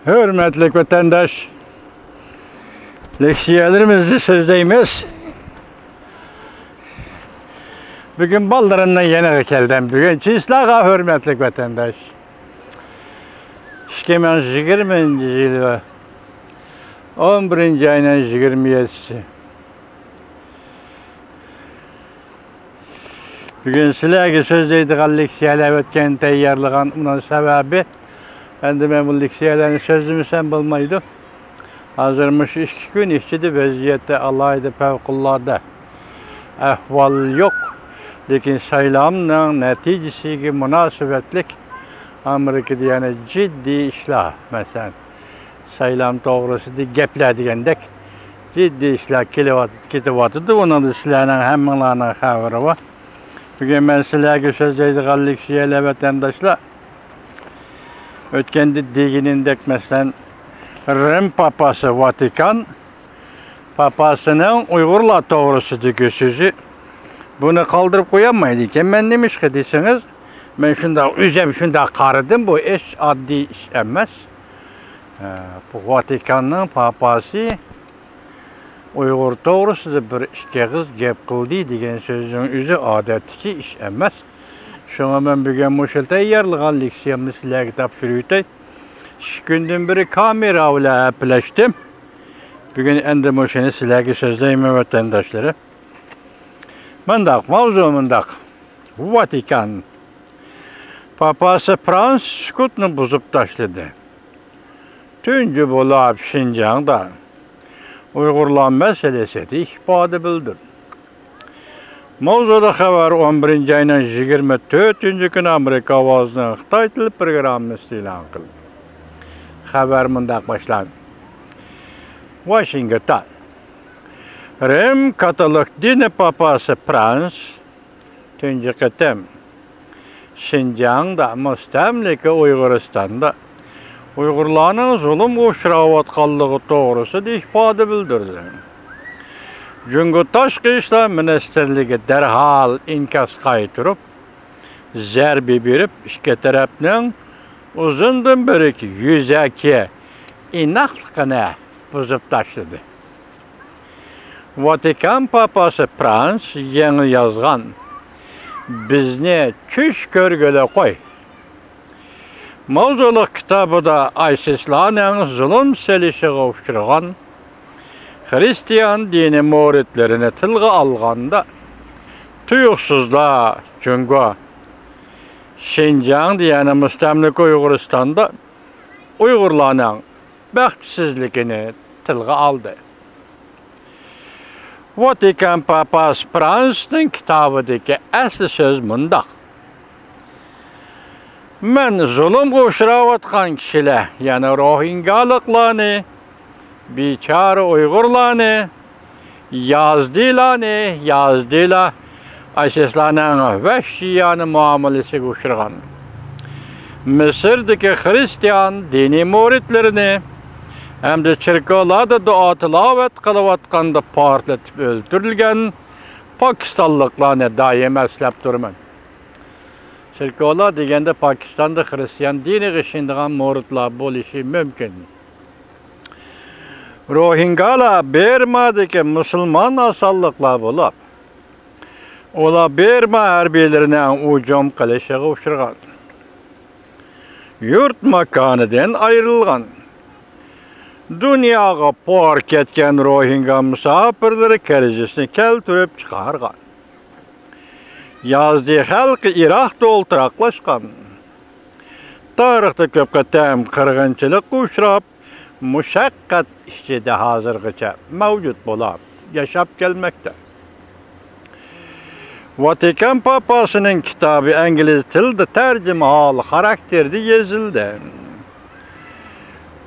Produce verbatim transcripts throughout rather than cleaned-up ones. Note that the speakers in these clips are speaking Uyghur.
ھۆرمەتلىك ۋەتەنداش، لېكسىيەلىرىمىزنى سۆزلەيمىز. بۈگۈن بالىلىرىمنىڭ يېنىغا كەلدىم. بۈگۈن چىسلاغا، ھۆرمەتلىك ۋەتەنداش. ئىككى مىڭ يىگىرمىنچى يىل، ئون بىرىنچى ئاينىڭ يىگىرمە يەتتىسى. بۈگۈن سىلەرگە سۆزلەيدىغان لېكسىيەلەر ئۆتكەن تەييارلىغان، ئۇنىڭ سەۋەبى، ئەمدى مەن بۇ لېكسىيەلەرنى سۆزلىمىسەم بولمايدۇ. ھازىر مۇشۇ ئىككى كۈن ئىچىدە ۋەزىيەتتە ئالاھىدە پەۋقۇلئاددە ئەھۋال يوق. لېكىن سايلامنىڭ نەتىجىسىگە مۇناسىۋەتلىك ئامېرىكىدا يەنە جىددىي ئىشلار، مەسىلەن، سايلام توغرىسىدا گەپلەر دېگەندەك جىددىي ئىشلار كېلىۋات-، كېتىۋاتىدۇ. ئۇنىڭدا سىلەرنىڭ ھەممىڭلارنىڭ خەۋىرى بار. بۈگۈن مەن سىلەرگە سۆزلەيدىغان لېكسىيەلەر، ۋەتەنداشلار، ئۆتكەندە دېگىنىمدەك، مەسىلەن، رىم پاپاسى، ۋاتىكان پاپاسىنىڭ ئۇيغۇرلار توغرىسىدىكى سۆزى، بۇنى قالدۇرۇپ قويالمايدىكەن. مەن نېمىشقا دېسىڭىز، مەن شۇنداق، ئۆزۈم شۇنداق قارىدىم، بۇ ھېچ ئاددىي ئىش ئەمەس. ھە، بۇ ۋاتىكاننىڭ پاپاسى ئۇيغۇر توغرىسىدا بىر ئىككى ئېغىز گەپ قىلدى دېگەن سۆزنىڭ ئۆزى ئادەتتىكى ئىش ئەمەس. شۇڭا مەن بۈگۈن مۇشۇ تەييارلىغان لېكسىيەمنى سىلەرگە تاپشۇرۇۋېتەي. ئىككى كۈندىن بېرى كامېرا بىلەن ھەپىلەشتىم. بۈگۈن ئەمدى مۇشۇنى سىلەرگە سۆزلەيمەن، ۋەتەنداشلىرىم. مۇنداق، ماۋزۇ مۇنداق. ۋاتىكان پاپاسى فرانس سۈكۈتنى بۇزۇپ تاشلىدى. تۇنجى بولۇپ شىنجاڭدا ئۇيغۇرلار مەسىلىسىدە ئىپادە بىلدۈردى. ماۋزۇدا خەۋەر ئون بىرىنچى ئاينىڭ يىگىرمە تۆتىنچى كۈنى ئامېرىكا ئاۋازىنىڭ خىتاي تىل پروگراممىسىدا ئېلان قىلىندى. خەۋەر مۇنداق باشلاندى. ۋاشىنگتون. رىم كاتولىك دىنى پاپاسى فرانس تۇنجى قېتىم شىنجاڭدا، مۇستەملىكە ئۇيغۇرىستاندا ئۇيغۇرلارنىڭ زۇلۇمغا ئۇچراۋاتقانلىقى توغرىسىدا ئىپادە بىلدۈردى. جۇڭگو تاشقى ئىشلار مىنىستىرلىكى دەرھال ئىنكاس قايتۇرۇپ، زەربە بېرىپ، ئىككى تەرەپنىڭ ئۇزۇندىن بېرىكى يۈزەكى ئىناقلىقىنى بۇزۇپ تاشلىدى. ۋاتىكان پاپاسى فرانس يېڭى يازغان بىزنى چۈش كۆرگىلى قوي ماۋزۇلۇق كىتابىدا ئايسىسلارنىڭ زۇلۇم سېلىشىغا ئۇچرىغان خىرىستىيان دىنىي مۇرىتلىرىنى تىلغا ئالغاندا، تۇيۇقسىزلا جۇڭگو شىنجاڭدا، يەنى مۇستەملىكە ئۇيغۇرىستاندا ئۇيغۇرلارنىڭ بەختسىزلىكىنى تىلغا ئالدى. ۋاتىكان پاپاسى فرانسىسنىڭ كىتابىدىكى ئەسلى سۆز مۇنداق: مەن زۇلۇمغا ئۇچراۋاتقان كىشىلەر، يەنى روھىنگالىقلارنى، بىچارە ئۇيغۇرلارنى، يازدىلارنى، يازدىلار ئايسىسلارنىڭ ۋەھشىيانە مۇئامىلىسىگە ئۇچرىغان مىسىردىكى خىرىستىيان دىنىي مۇرىتلىرىنى ھەمدە چېركاۋلاردا دۇئا تىلاۋەت قىلىۋاتقاندا پارتلىتىپ ئۆلتۈرۈلگەن پاكىستانلىقلارنى دائىم ئەسلەپ تۇرىمەن. چېركاۋلار دېگەندە پاكىستاندا خىرىستىيان دىنىغا ئىشىنىدىغان مۇرىتلار بولۇشى مۇمكىن. روھىنگالار بىرمادىكى مۇسۇلمان ئاسانلىقلار بولۇپ، ئۇلار بىرما ھەربىيلىرىنىڭ ھۇجۇم قىلىشىغا ئۇچرىغان. يۇرت ماكانىدىن ئايرىلغان. دۇنياغا پار كەتكەن روھىنگا مۇساپىرلىرى كىرىزىسنى كەلتۈرۈپ چىقارغان. يازدى خەلقى ئىراقتا ئولتۇراقلاشقان. تارىختا كۆپ قېتىم قىرغىنچىلىققا ئۇچراپ، مۇشەققەت ئىچىدە ھازىرغىچە مەۋجۇت بولاپ، ياشاپ كەلمەكتە. ۋاتىكان پاپاسىنىڭ كىتابى ئىنگلىز تىلىدا تەرجىمىھال خاراكتېرىدە يېزىلدى.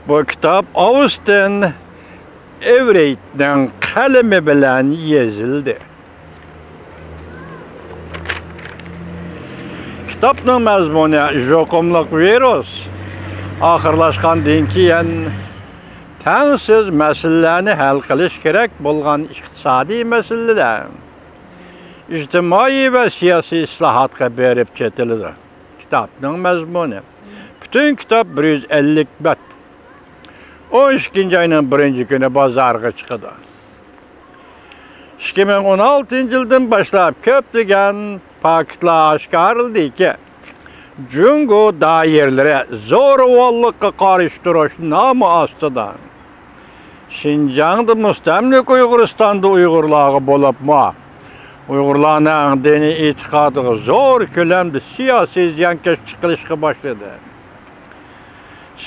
بۇ كىتاب ئاۋستىن ئېۋرېيتنىڭ قەلىمى بىلەن يېزىلدى. كىتابنىڭ مەزمۇنى يۇقۇملۇق ۋىرۇس ئاخىرلاشقاندىن كېيىن تەڭسىز مەسىلىلەرنى ھەل قىلىش كېرەك بولغان ئىقتىسادىي مەسىلىلەر، ئىجتىمائىي ۋە سىياسىي ئىسلاھاتقا بېرىپ چېتىلىدۇ. كىتابنىڭ مەزمۇنى. پۈتۈن كىتاب بىر يۈز ئەللىك بەت. ئون ئىككىنچى ئاينىڭ بىرىنچى كۈنى بازارغا چىقىدۇ. ئىككى مىڭ ئون ئالتىنچى يىلدىن باشلاپ كۆپلىگەن پاكىتلار ئاشكارىلىدىكى، جۇڭگو دائىرىلىرى زورىۋاللىققا قارشى تۇرۇش نامى ئاستىدا شىنجاڭدا مۇستەملىكە ئۇيغۇرىستاندا ئۇيغۇرلارغا بولۇپمۇ ئۇيغۇرلارنىڭ دىنىي ئېتىقادىغا زور كۆلەمدە سىياسىي زىيانكەشلىك قىلىشقا باشلىدى.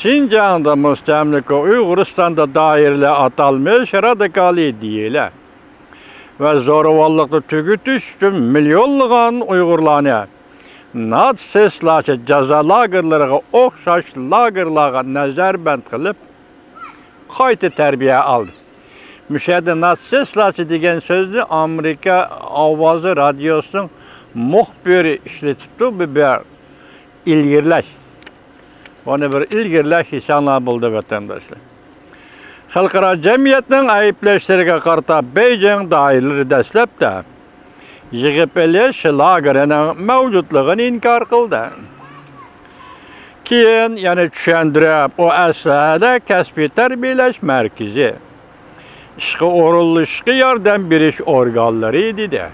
شىنجاڭدا مۇستەملىكە ئۇيغۇرىستاندا دائىرىلەر ئاتالمىش رادىكال ئىدىيەلەر ۋە زورىۋاللىقنى تۈگىتىش ئۈچۈن مىليونلىغان ئۇيغۇرلارنى ناتسىستلارچە جازا لاگېرلىرىغا ئوخشاش لاگېرلارغا نەزەربەند قىلىپ، قايتا تەربىيە ئالدى. مۇشۇ يەردە ناتسىستلارچە دېگەن سۆزنى ئامېرىكا ئاۋازى رادىيوسىنىڭ مۇخبىرى ئىشلىتىپتۇ. بۇ بىر ئىلگىرىلەش. بۇنى بىر ئىلگىرىلەش دېسەڭلار بولىدۇ، ۋەتەنداشلار. خەلقئارا جەمئىيەتنىڭ ئەيىبلەشلىرىگە قارىتا بېيجىڭ دائىرىلىرى دەسلەپتە يىغىپ ئېلىش لاگېرىنىڭ مەۋجۇتلۇقىنى ئىنكار قىلدى. كېيىن يەنە چۈشەندۈرۈپ، ئۇ ئەسلىھەدە كەسپىي تەربىيەلەش مەركىزى، ئىشقا ئورۇنلىشىشقا ياردەم بېرىش ئورگانلىرى دېدى.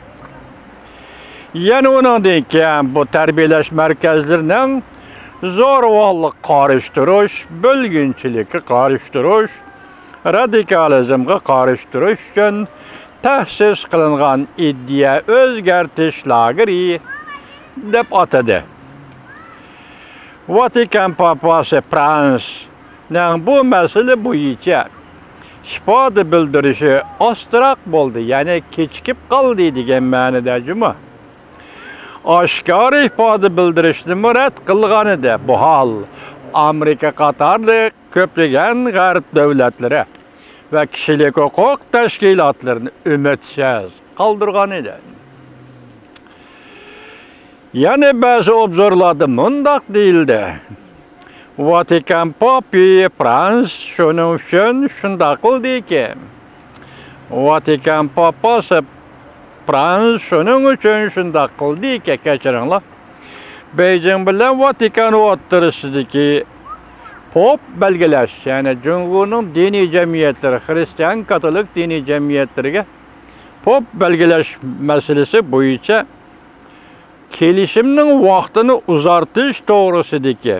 يەنە ئۇنىڭدىن كېيىن بۇ تەربىيەلەش مەركەزلىرىنىڭ زورىۋاللىققا قارشى تۇرۇش، بۆلگۈنچىلىككە قارشى تۇرۇش، رادىكالىزمغا قارشى تۇرۇش ئۈچۈن تەسىس قىلىنغان ئىدىيە ئۆزگەرتىش لاگېرى دەپ ئاتىدى. ۋاتىكان پاپاسى فرانسنىڭ بۇ مەسىلە بويىچە ئىپادە بىلدۈرۈشى ئاستىراق بولدى، يەنى كېچىكىپ قالدى دېگەن مەنىدە جۇمۇ. ئاشكارا ئىپادە بىلدۈرۈشنىمۇ رەت قىلغانىدى. بۇ ھال ئامېرىكا قاتارلىق كۆپلىگەن غەرب دۆلەتلىرى ۋە كىشىلىك ھوقۇق تەشكىلاتلىرىنى ئۈمىدسىز قالدۇرغانىدى. يەنە بەزى ئوبزورلاردا مۇنداق دېيىلدى: ۋاتىكان پاپى فرانس شۇنىڭ ئۈچۈن شۇنداق قىلدىكى، ۋاتىكان پاپاسى فرانس شۇنىڭ ئۈچۈن شۇنداق قىلدىكى، كەچۈرۈڭلار، بېيجىڭ بىلەن ۋاتىكان ئوتتۇرىسىدىكى پوپ بەلگىلەش، يەنى جۇڭگونىڭ دىنىي جەمئىيەتلىرى، خرىستىيان كاتولىك دىنىي جەمئىيەتلىرىگە پوپ بەلگىلەش مەسىلىسى بويىچە كېلىشىمنىڭ ۋاقتىنى ئۇزارتىش توغرىسىدىكى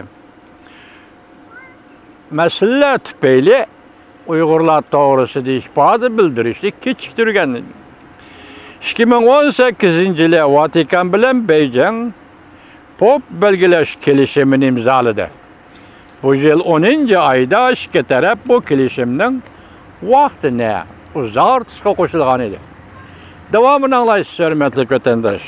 مەسىلىلەر تۈپەيلى ئۇيغۇرلار توغرىسىدا ئىپادە بىلدۈرۈشنى كېچىكتۈرگەن. ئىككى مىڭ ئون سەككىزىنچى يىلى ۋاتىكان بىلەن بېيجىڭ پوپ بەلگىلەش كېلىشىمىنى ئىمزالىدى. بۇ يىل ئونىنچى ئايدا ئىككى تەرەپ بۇ كېلىشىمنىڭ ۋاقتىنى ئۇزارتىشقا قوشۇلغان ئىدى. داۋامىنى ئاڭلايسىز، ھۆرمەتلىك ۋەتەنداش.